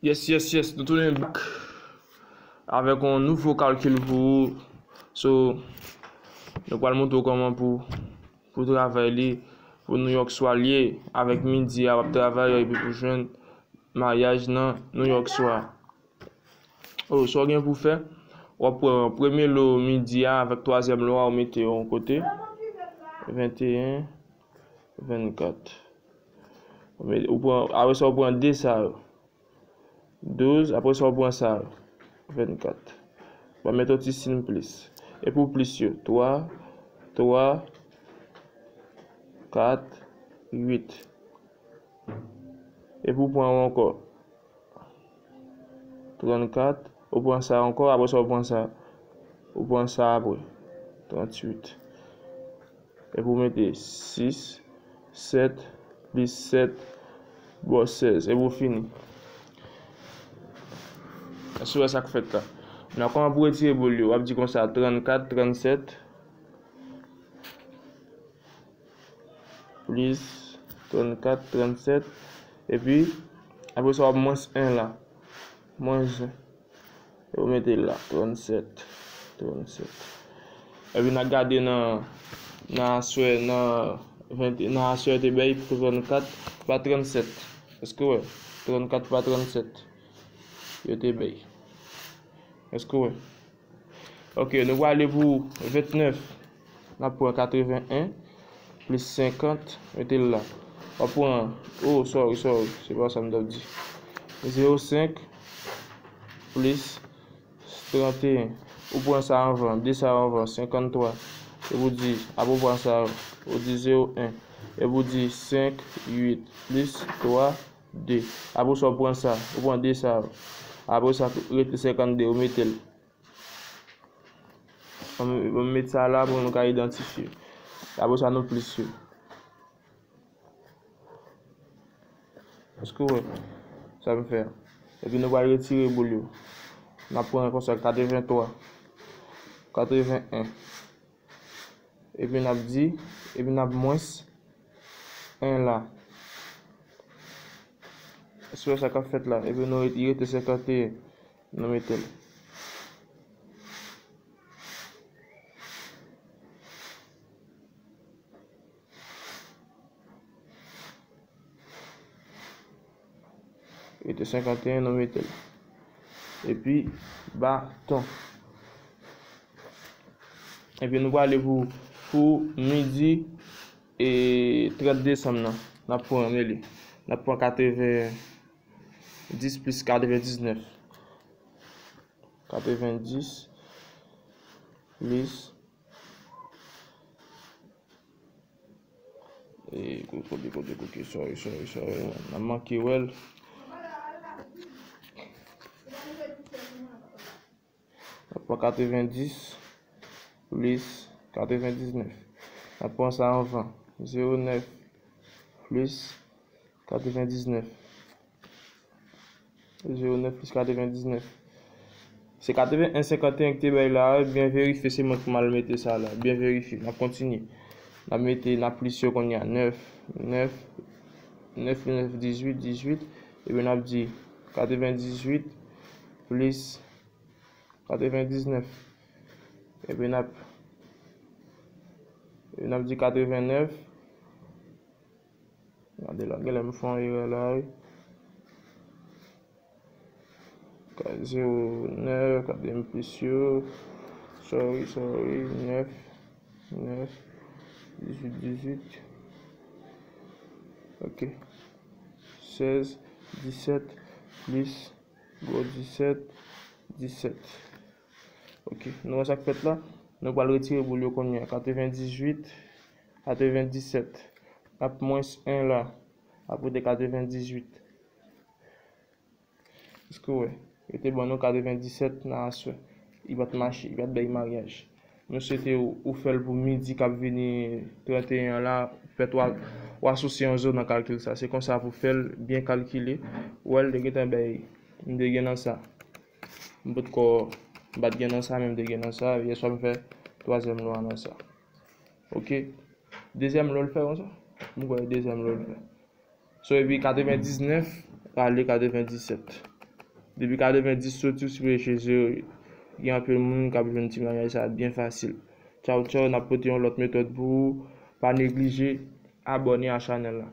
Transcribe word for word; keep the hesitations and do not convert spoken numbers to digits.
Yes, yes, yes, nou tounen back avèk yon nouvo kalkil pou ou. So, nou pral montre w kòman pou, pou travay li, pou New York Soir li ye, avèk midi a, w ap travay epi pou jwenn maryaj nan New York Soir. Oh, sa w gen pou fè, w ap pran premye lo midi a avèk twazyèm lo a, ou mete yo yon kote, venteyen, vennkat. Ou met-, ou pran, apre sa, ou pran de sa yo. Douz, apre sa, ou pran sa yo. Vennkat. Ou va met yon ti siy plis. E pou plis yo, twa, twa, kat, uit. E pou pran yo ankò. Trannkat, ou pran sa ankò, apre sa, ou pran sa. Ou pran sa apre. Tranntuit. Epi w mete sis, sèt, plis sèt, ba w sèz. Epi w fini. Èske w wè sa k fèt la? Nan kòman pou retire boul yo, w ap di konsa, trannkat, trannsèt, plis trannkat, trannsèt, epi apre sa, w ap mwens en la. Mwens en. E w mete l la, trannsèt, trannsèt. Epi n a gade nan, nan aswè, nan vent, nan aswè te bay pou trannkat pa trannsèt. Èske w wè? Trannkat pa trannsèt. Yo te bay. Èske w wè? Ok, nou prale pou ventnèf. N ap pran katreven en plis senkant, mete l la. W ap pran, oh, sorry, sorry, se pa sa m t ap di. Zewo senk plis tranteyen. Ou pran sa anvan, de sa anvan, senkanntwa. Epi w di, apre w pran sa, ou di zewo en. Epi w di senk, uit, plis twa, de. Apre sa, ou pran sa, ou pran de sa. Apre sa, rete senkannde, ou mete l. Ban m, ban m met sa la pou nou ka idantifye. Apre sa, nou plis yo. Èske w wè sa m fè? Epi nou pral retire boul yo. N ap pran konsa, katrevenntwa, katreven en. Epi n ap di, epi n ap mwens en la. Èske w wè sa k ap fèt la? Epi nou ret-, li rete senkanteyen. Nou mete l. Rete senkanteyen, nou mete l. Epi, baton. Epi nou prale pou, pou midi e trant desanm nan. N ap pran, mele. N ap pran katrevendis plis katrevendiznèf. Katrevendis plis, e, kote, kote, kote, sorry, sorry, sorry, n ap manke wè l. N ap pran katrevendis plis katrevendiznèf. N ap pran sa anvan. Zewo nèf plis katrevendiznèf. Zewo nèf plis katrevendiznèf. Se katreven en senkanteyen ki te bay la, byen verifye, se mwen ki mal mete sa la. Byen verifye. N ap kontinye. N ap mete, n ap plis yo kounye a. Nèf, nèf, nèf, nèf, dizuit, dizuit. Epi n ap di katrevendizuit plis katrevendiznèf. Epi n ap, epi n ap di katrevennèf. Gade la, genlè m fè yon erè la, wi. Ka-, zewo nèf, gade m plis yo. Sorry, sorry, nèf, nèf, dizuit, dizuit. Ok. Sèz, disèt, plis, gwo disèt, disèt. Ok, nou wè sa k fèt la? Nou pral retire boul yo kounye a. Katrevendizuit, katrevendisèt. N ap mwens en la. Apre de katrevendizuit. Èske w wè? Yo te ban nou katrevendisèt nan aswè. Li pa t mache, li pa t bay maryaj. Nou swete ou, ou fè l pou midi k ap vini tranteyen an la, fè twa, w asosye yon zo nan kalkil sa. Se konsa pou fè l byen kalkile. Ou wè l te gentan bay, m te gen nan sa. M potko, m pa t gen nan sa, men m te gen nan sa. Yèswa m fè twazyèm lo a nan sa. Ok. Dezyèm lo l fè konsa. M kwè dezyèm lo l fè. So, epi katrevendiznèf ale katrevendisèt. Depi katrevenndis soti w sipoze cheze, gen anpil moun k ap jwenn ti maryaj sa byen fasil. Tchaw tchaw, n ap pote yon lòt metòd pou ou. Pa neglije abòne a chanèl la.